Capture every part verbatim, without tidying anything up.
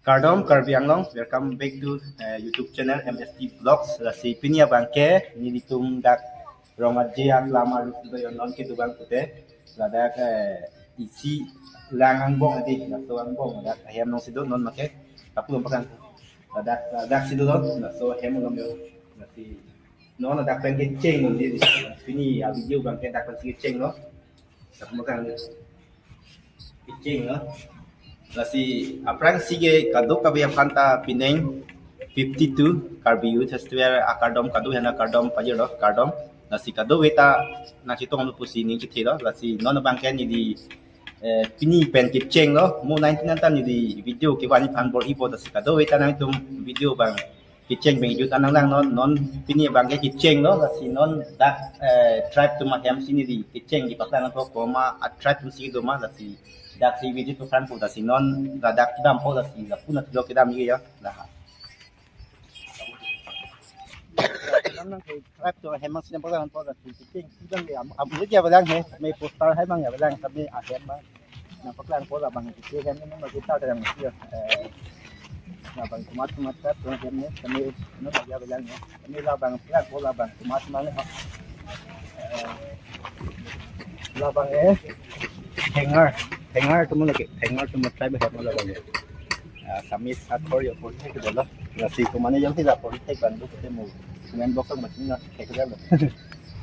Kardom Karbi Anglong, welcome back to uh, YouTube channel M S T Vlogs. Lasi pini abangke nelitum dak Rong Aje aklam arlo do yon non kedo abang pute. Ladak eh, isi lang angbong adi, laso angbong ladak ahem alongsi do non make. Aku lompak kan. Ladak ladak si do non, laso ahem along yo. Lasi non ladak pen kecheng non di. Pini a video abangke dak pensi kecheng non. Aku makan. Kecheng non. Lasi aphrangsi ke kadokave aphanta pining fifty-two Karbi Youth Festival akardom, kadokave akardom pajirlo, kardom. Lasi kadokave ta nangchetong lo pusi ning chethelo. Lasi non abangke neli eh, pini pen kecheng lo, mo nineteen anta neli video kevan aphan bor-ipo. Lasi kadokave ta nangtum video abang kecheng abang jut anang lang non, non pini abangke kecheng lo. Lasi non dak eh, tribe atum ahem si neli kecheng kepaklang nangkok, komat a tribe atumsi do ma. Lasi dak si video tu kan po, lasi non ladak dampo, lasi lapu na tilo kedam ye ya. Lah. Tribe atum ahem si nangpaklang po, lasi kecheng si abang ya, am am ya abang he, me poster hai abang ya abang, kami ahem abang nangpaklang po, labang kecheng ahem ni ma kita ada yang mesti ya. Eh, labang komat komat tribe atum ahem ni, kami no ya abang ya. Kami labang plang po, labang komat mang ha. Eh, labang eh Thengar, Thengar atum lake, Thengar atum tribe ahem labang eh. Ah, kami sator yo pon thek dolo. Lasi komat ne jongsi la pon thek abang do ketemu. Comment box ma chini na thek dolo.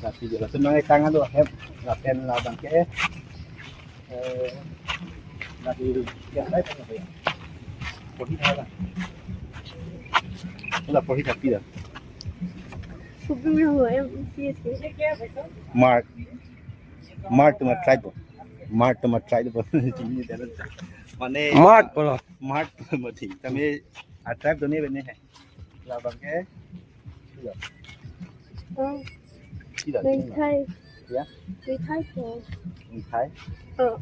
Lasi jolo tu nang tang do ahem, lapen labangke eh, lagi ya, saya pernah ya. Pon thek la. La pon thek pi la. Supreme ho em C S K. Mart. Mart atum a tribe. Mart atum a tribe. Mane Mart pulo. Mart mati. Kami a tribe do ne bene hai. Labangke. Iya. Oh, tidak. Meithai. Ya. Meithai po. Meithai. Oh.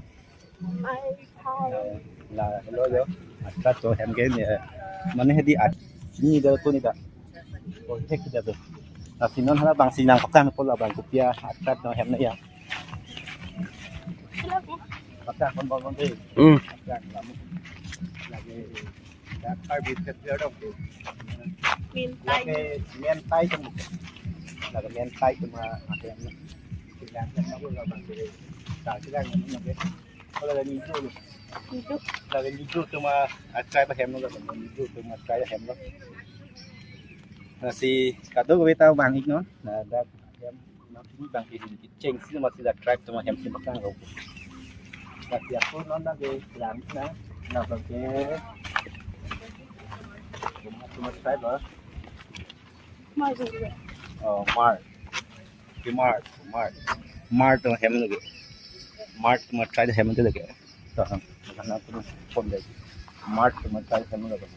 Meithai. La, hello yo. A tribe atum ahem ke ni. Mane hedi a, ni do tu ni da. Oh, thek kita tu. Lasi non halabangsi nangpaklang po, labang kopi a tribe atum ahem na ya. Paklang pon pon pon dei. Hmm. Paklang lamu. Lagi dak Karbi Festival dong tu. Meithai. Lagi Meithai atum. Lagi Meithai atum ahem na. Silang ahem na labang dei. Tak silang ahem na ke. Kalau lagi itu. Itu. Lagi itu atum a tribe ahem lo, lagi itu atum a tribe ahem lo. Lasi kadokave ta abang ik non. Nah, dak ahem nangpini abangke hin kecheng si masi dak tribe atum ahem si paklang lo. Lasi aku non lagi lang na, na abangke atum a tribe lo. Mart. Oh, Mart. Ke Mart, Mart. Mart atum ahem lake. Mart atum a tribe ahem lake. Tahan, tahan aku pon dei. Mart atum a tribe ahem lake.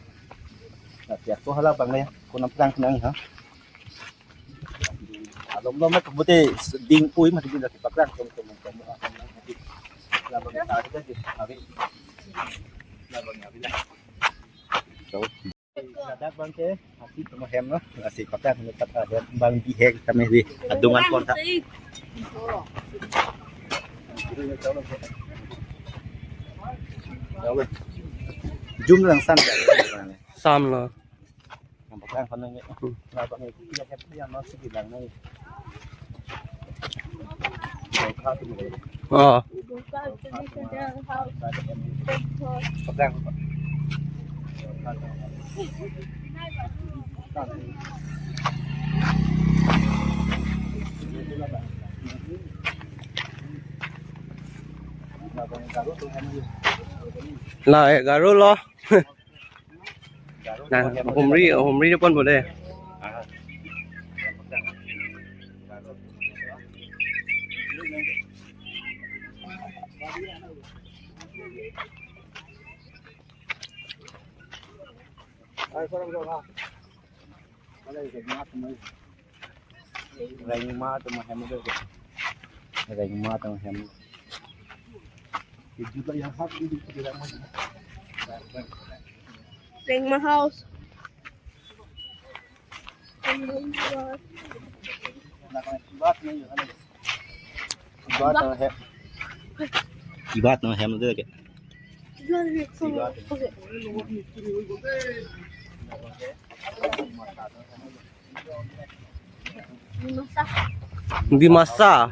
Lasi aku halabang ya, ko nangpaklang nang ha. Alom lom na pute ding pui mati lake paklang tum tum tum. Labang ta kita di. Abi. Labang abi la. So. Ladak abangke, hasi atum ahem lo, lasi kota hanu kota ahem abang bihek kami di adungan kota. Jum lang san. Sam lo. Yang pegang kono ni. Hmm. Kenapa ni? Iya, hep, iya, masih bilang ni. Oh. La, eh, Garo lo. Nah, humri, humri depan boleh. Rengma atum ahem do. Rengma atum ahem. Itu juga yang hak di Rengma. Rengma House. Ibat atum ahem. Ibat atum ahem do ke. Di masa.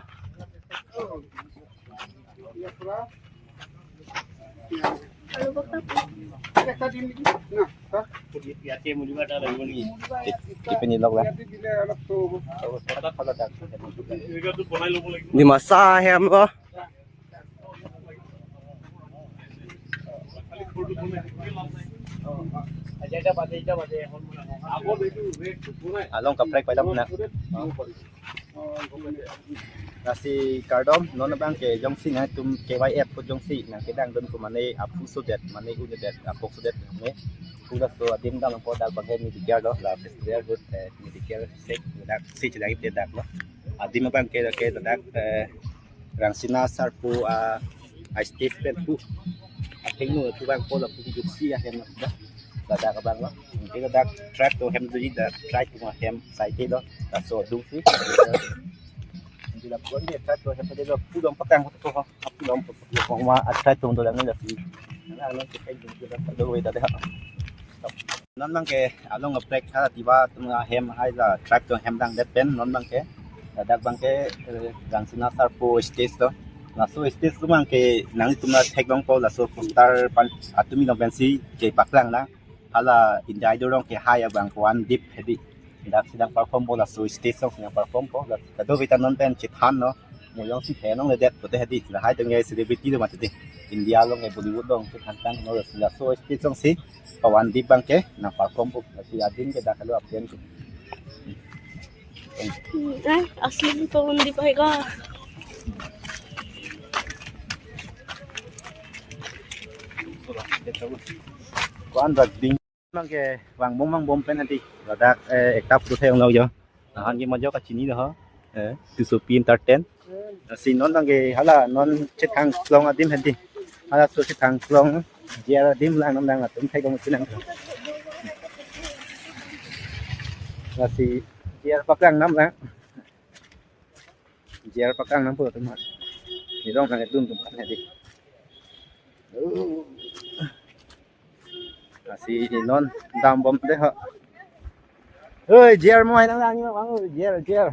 Di masa hem lo. Along kaprek pai dam na. Lasi kardom, non abang ke jongsi nangtum K Y F ko jongsi nangkedang dun ko mane aphu sodet, mane unedet, apok sodet ne. Pula so adim dam ko dak bang ke medicare lo, la festival good, eh, medicare sek dak si chilai te dak lo. Adim abang ke ke dak, eh, Rangsina Sarpo a, a stage pen pu. Athengno pu bang ko la pu juksi ahem na. Ladak abang lo. Ke ladak track to hem dui da track to hem side lo. Laso dungsi. Di la pon de track to hem de lo pu dong patang ko ko. Pu dong patang ko ma a track to do lang ni lasi. Na na ke ke do da do we da de ha. Non abang ke along kaprek hala diba atum ahem hai la track to hem dangdet pen non abang ke. Ladak abang ke, eh, Rangsina Sarpo stage to. Laso stage to abang ke nangtum la theklongpo laso poster pan atum ilong pensi kepaklang lang. Hala India Idol along kehai abang ko One Deep hedi. Dak si nangperform po laso stage along si nangperform po. Kadokave ta non pen chethan lo. Mo jongsi the nangledet pote hedi. Lahai atum ke celebrity lo mati de. India along ke Bollywood along chethan tanglo laso stage along si. Ka One Deep abang ke nangperform po. Lasi adim ke dak lo apian ke. Eh, asli to One Deep hai ka. Ko-an dak ding. Abang ke vangbom vangbom pen hedi. Ladak, eh, ekta photo thek lo jo. Lahan ke majo kachini lo ho. Eh, Tusopi Entertain. Lasi non abang ke hala non chethang long adim hedi. Hala so chethang long. J R adim lang nam lang atum thek dong chinang. Lasi J R paklang nam lang. J R paklang nam pu atum ha. Ni dong nang dun atum kan hedi. Lasi non dambom de ha. Oi, J R mo hai nang lang ni bang, oi, J R, J R.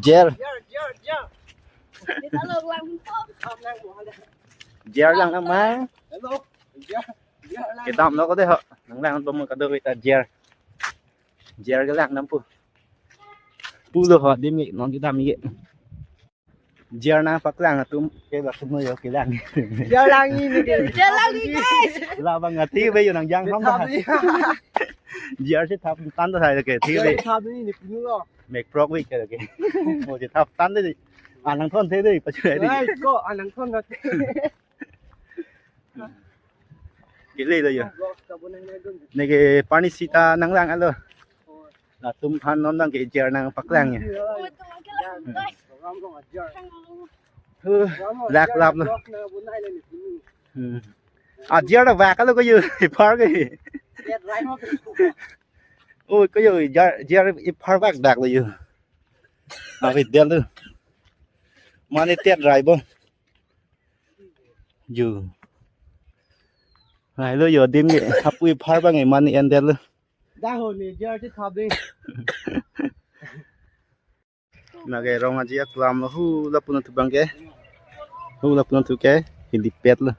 J R. J R lang nama. Kedam lo ko de ha. Nang lang bom kadokave ta J R. J R kelang nam pu. Pulo ho adim ke non kedam ke. J R nangpaklang atum ke latum lo jo kelang. J R lang ni ke. J R lang ni guys. Labang ati be jo nang jang ham. J R si thap tan ta sai ke thi be. Thap ni ni pinu lo. Mek prok be ke ke. Mo si thap tan de. Anang thon the de pa chu de. Ai ko anang thon na. Kele lo jo. Neke pani sita nang lang alo. Latum aphan non abang ke J R nangpaklang ya. Huh, lak lap lo. Hmm. A J R bak lo ko jo, ipar ke. Oh, ko jo J R, J R ipar bak dak lo jo. Avi del tu. Mane tet rai bo. Jo. Rai lo jo adim ke, apu ipar abang ke mane en del lo. Dah ho ni, J R si thap de. Nake rong aji aklam lo hu lapu nangthu abang ke. Hu lapu nangthu ke helipad lo.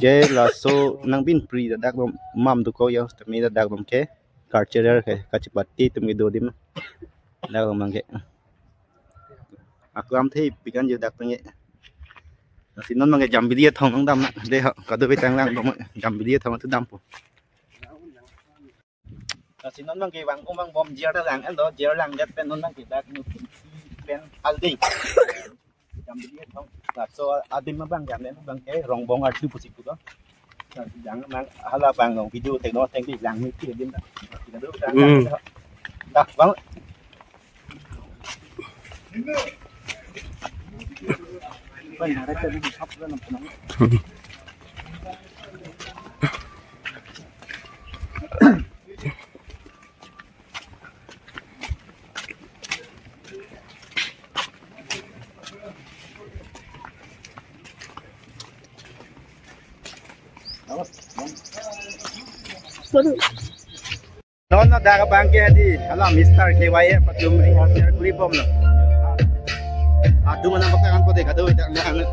Ke laso nangbin pri ladak lo mam do ko jo tame ladak lo ke. Cultural ke kachepate atum kedo adim. Ladak lo abang ke. Aklam thepik an jo dak abang ke. Lasi non abang ke Jambili athong nangdam na. De ho kadokave ta nang lang abang Jambili athong thu dampo. Lasi non abang ke vangbom vangbom J R lang an do, J R langdet pen non abang ke dak nu pen aldi. Jambili athong. Laso adim abang jam den abang ke Rongbong artu pusi pu do. Jang mang hala abang long video thekno thengpi lang ni ti adim dak. Hmm. Dak abang. Waduh. Non no dak abang ke di, hala Mister K Y F atum rehearsal kuri bomlo. Atum mana bakal kan pote kado dak na.